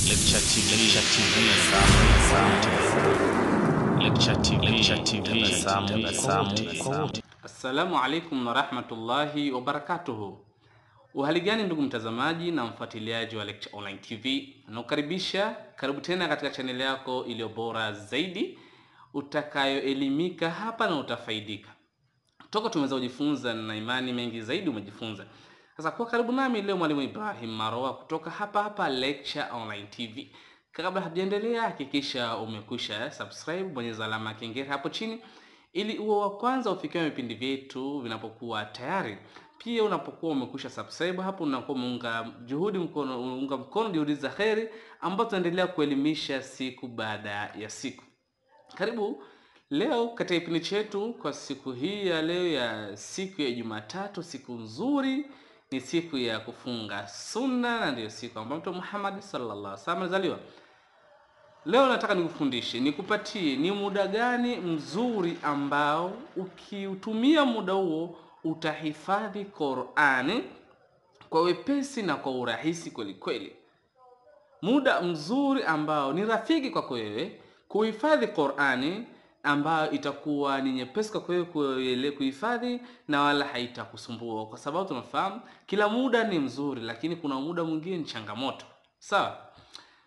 Lecture TV, Lecture TV, Lecture TV, Lecture TV, tabasamu. Assalamu alaikum warahmatullahi wabarakatuhu. Uhali gani ndugu mtazamaji na mfuatiliaji wa Lecture Online TV, nakukaribisha karibu tena katika chaneli yako iliyo bora zaidi utakayoelimika hapa na utafaidika. Toka tumeweza kujifunza na imani mengi zaidi umejifunza. Sasa kuwa karibu nami leo Mwalimu Ibrahim Maroa kutoka hapa hapa Lecture Online TV. Kabla hatujaendelea, hakikisha umekwisha subscribe, bonyeza alama ya kengele hapo chini ili uwe wa kwanza ufikiwe vipindi vyetu vinapokuwa tayari. Pia unapokuwa umekwisha subscribe hapo, unakuwa umeunga juhudi mkono, unga mkono juhudi za kheri ambazo tunaendelea kuelimisha siku baada ya siku. Karibu leo katika kipindi chetu kwa siku hii ya leo ya siku ya Jumatatu, siku nzuri, ni siku ya kufunga sunna na ndiyo siku ambayo Mtume Muhammad sallallahu alaihi wasallam alizaliwa. Leo nataka nikufundishe, nikupatie ni muda gani mzuri ambao ukiutumia muda huo utahifadhi Qur'ani kwa wepesi na kwa urahisi kweli kweli. Muda mzuri ambao ni rafiki kwako wewe kuhifadhi Qur'ani, ambayo itakuwa ni nyepesi kwako wewe kuhifadhi na wala haitakusumbua, kwa sababu tunafahamu kila muda ni mzuri, lakini kuna muda mwingine ni changamoto. Sawa?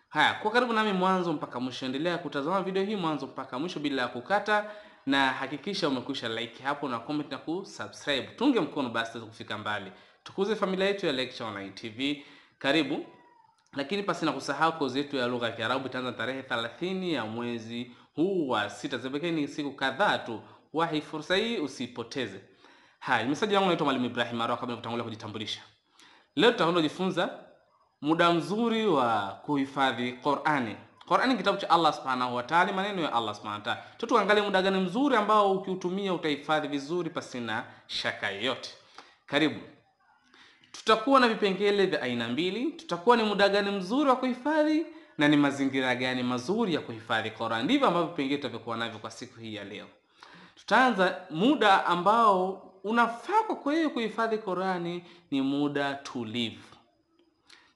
Haya, kwa karibu nami mwanzo mpaka mwisho. Endelea kutazama video hii mwanzo mpaka mwisho bila kukata, na hakikisha umekwisha like hapo na comment na kusubscribe. Tunge mkono basi tuweze kufika mbali, tukuze familia yetu ya Lecture Online TV. Karibu. Lakini pasi na kusahau kozi yetu ya lugha ya Kiarabu itaanza tarehe 30 ya mwezi huu wa 6. Zimebakia ni siku kadhaa tu. Wahi fursa hii usipoteze. Haya, message yangu naitwa Mwalimu Ibrahim Maroa. Kabla kutangulia kujitambulisha, leo tutakwenda kujifunza muda mzuri wa kuhifadhi Qur'ani. Qur'ani kitabu cha Allah Subhanahu wa Ta'ala, maneno ya Allah Subhanahu wa Ta'ala. Tuangalie muda gani mzuri ambao ukiutumia utahifadhi vizuri pasina shaka yoyote. Karibu. Tutakuwa na vipengele vya aina mbili. Tutakuwa ni muda gani mzuri wa kuhifadhi na ni mazingira gani mazuri ya kuhifadhi Qur'an. Ndivyo ambavyo vipengele tutavyokuwa navyo kwa siku hii ya leo. Tutaanza muda ambao unafaa kwa kweli kuhifadhi Qur'ani ni muda tulivu.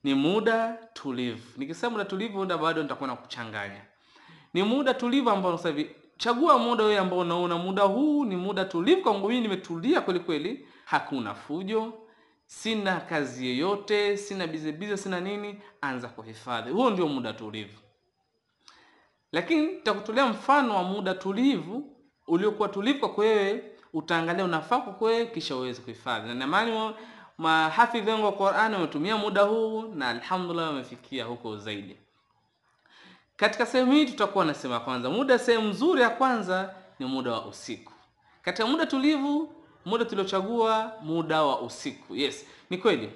Ni muda tulivu. Nikisema muda tulivu, muda bado nitakuwa nakuchanganya. Ni muda tulivu ambao sasa hivi chagua muda wewe ambao unaona muda huu ni muda tulivu kwangu mimi, nimetulia kweli kweli, hakuna fujo, sina kazi yoyote, sina busy busy, sina nini, anza kuhifadhi. Huo ndio muda tulivu. Lakini nitakutolea mfano wa muda tulivu uliokuwa tulivu kwa wewe, utaangalia unafaa kwa wewe kisha uweze kuhifadhi. Na naamini mahafidhi wangu wa Qur'an wametumia muda huu na alhamdulillah wamefikia huko zaidi. Katika sehemu hii tutakuwa nasema kwanza, muda sehemu nzuri ya kwanza ni muda wa usiku. Katika muda tulivu, muda tuliochagua muda wa usiku. Yes, ni kweli.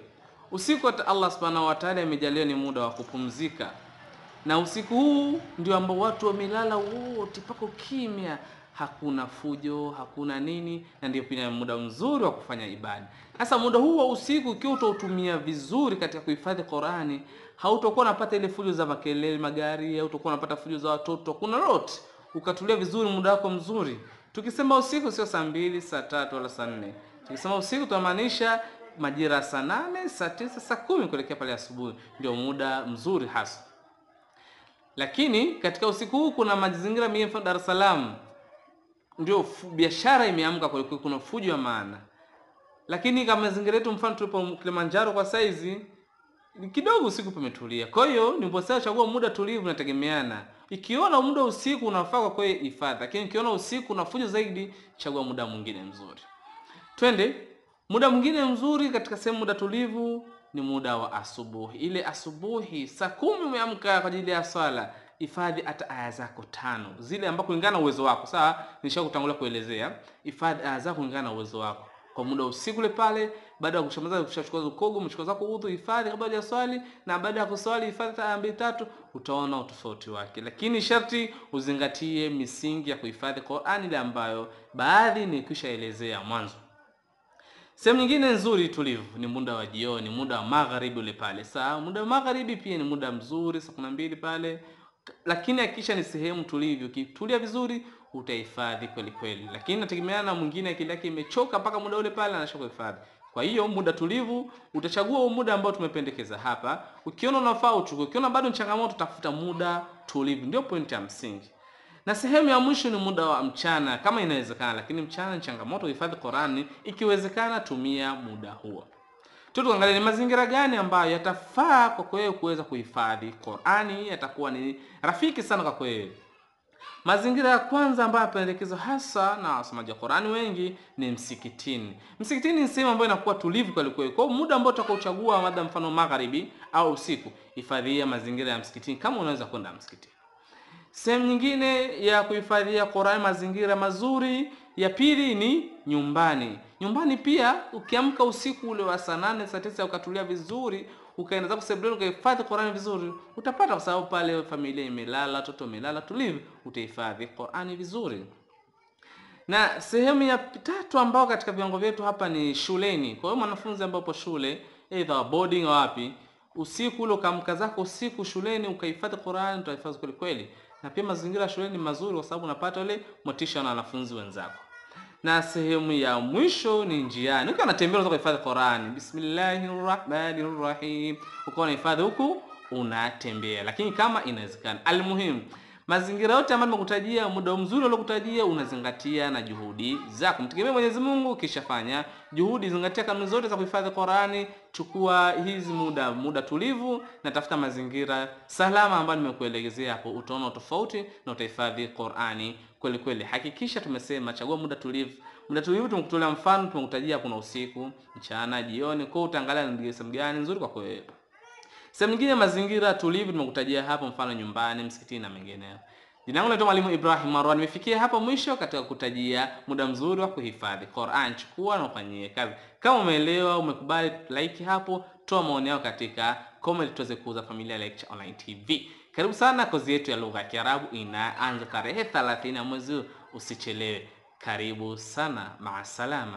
Usiku hata Allah Subhanahu wa Ta'ala amejalia ni muda wa kupumzika. Na usiku huu ndio ambao watu wamelala wote, pako kimya, hakuna fujo, hakuna nini, na ndio pia muda mzuri wa kufanya ibada. Sasa muda huu wa usiku ukiwa utautumia vizuri katika kuhifadhi Qur'ani, hautakuwa unapata ile fujo za makelele magari, hautakuwa unapata fujo za watoto, kuna lolote. Ukatulia vizuri muda wako mzuri. Tukisema usiku sio saa 2, saa 3 wala saa 4. Tukisema usiku tunamaanisha majira saa 8, saa 9, saa 10 kuelekea pale asubuhi, ndio muda mzuri hasa. Lakini katika usiku huu kuna mazingira mengi, mfano Dar es Salaam ndio biashara imeamka kwa kweli, kuna fujo ya maana. Lakini kama mazingira yetu mfano tulipo Kilimanjaro kwa saizi kidogo usiku pametulia. Kwa hiyo niposema chagua muda tulivu nategemeana. Ikiona muda usiku unafaa kwa kweli hifadhi, lakini ukiona usiku una fujo zaidi chagua muda mwingine mzuri. Twende muda mwingine mzuri katika sehemu muda tulivu ni muda wa asubuhi. Ile asubuhi saa 10 umeamka kwa ajili ya swala, hifadhi hata aya zako 5 zile ambazo kulingana na uwezo wako. Sawa, nishakutangulia kuelezea. Hifadhi aya zako kulingana na uwezo wako. Kwa muda usiku ule pale, baada ya kushamaliza kushachukua ukogo, mchukua zako udhu, hifadhi kabla ya swali, na baada ya kuswali hifadhi aya 2 3, utaona utofauti wake. Lakini sharti uzingatie misingi ya kuhifadhi Qur'ani ile ambayo baadhi nilikwishaelezea mwanzo. Sehemu nyingine nzuri tulivu ni muda wa jioni, muda wa magharibi ule pale. Sawa, muda wa magharibi pia ni muda mzuri, saa 12 pale. Lakini hakikisha ni sehemu tulivu. Ukitulia vizuri utahifadhi kweli kweli. Lakini nategemeana na mwingine akili yake imechoka mpaka muda ule pale anashaka kuhifadhi. Kwa hiyo muda tulivu utachagua muda ambao tumependekeza hapa. Ukiona unafaa uchukue, ukiona bado ni changamoto tafuta muda tulivu, ndio point ya msingi. Na sehemu ya mwisho ni muda wa mchana kama inawezekana, lakini mchana ni changamoto kuhifadhi Qur'ani. Ikiwezekana tumia muda huo. Tuangalie ni mazingira gani ambayo yatafaa kwa wewe kuweza kuhifadhi Qur'ani, yatakuwa ni rafiki sana kwa wewe. Mazingira ya kwanza ambayo yapendekezwa hasa na wasomaji wa Qur'ani wengi ni msikitini. Msikitini ni sehemu ambayo inakuwa tulivu kwa kweli. Kwa muda ambao utakaochagua, labda mfano magharibi au usiku, hifadhia mazingira ya msikitini kama unaweza kwenda msikitini. Sehemu nyingine ya kuhifadhia Qur'ani mazingira mazuri ya pili ni nyumbani. Nyumbani pia ukiamka usiku ule wa saa 8 saa 9 ukatulia vizuri, ukaenda zako sebuleni ukahifadhi Qur'ani vizuri, utapata, kwa sababu pale familia imelala, watoto wamelala, tulivu, utahifadhi Qur'ani vizuri. Na sehemu ya tatu ambao katika viwango vyetu hapa ni shuleni. Kwa hiyo mwanafunzi ambaye upo shule, either boarding au wapi, usiku ule ukaamka zako usiku shuleni ukahifadhi Qur'ani, utahifadhi kweli kweli. Na pia mazingira shuleni ni mazuri kwa sababu unapata ule motisha na wanafunzi wenzako. Na sehemu ya mwisho ni njiani. Ukiwa unatembea unaweza kuhifadhi Qur'ani. Bismillahirrahmanirrahim. Ukiwa unahifadhi huku unatembea. Lakini kama inawezekana. Almuhimu, mazingira yote ambayo nimekutajia, muda mzuri uliokutajia, unazingatia na juhudi zako. Mtegemee Mwenyezi Mungu, kisha fanya juhudi, zingatia kanuni zote za kuhifadhi Qur'ani, chukua hizi muda tulivu na tafuta mazingira salama ambayo nimekuelezea hapo, utaona tofauti na utahifadhi Qur'ani kweli kweli. Hakikisha tumesema chagua muda tulivu. Muda tulivu tumekutolea mfano, tumekutajia kuna usiku, mchana, jioni. Kwa utaangalia ni sehemu gani nzuri kwa wewe. Sehemu nyingine mazingira tulivu tumekutajia hapo, mfano nyumbani, msikitini na mengineyo. Jina langu naitwa Mwalimu Ibrahim Marwan. Nimefikia hapo mwisho katika kutajia muda mzuri wa kuhifadhi Qur'an. Chukua na ufanyie kazi. Kama umeelewa, umekubali, like hapo, toa maoni yako katika comment tuweze kuuza familia Lecture Online TV. Karibu sana, kozi yetu ya lugha ya Kiarabu inaanza tarehe 30 ya mwezi huu. Usichelewe. Karibu sana. Maasalama.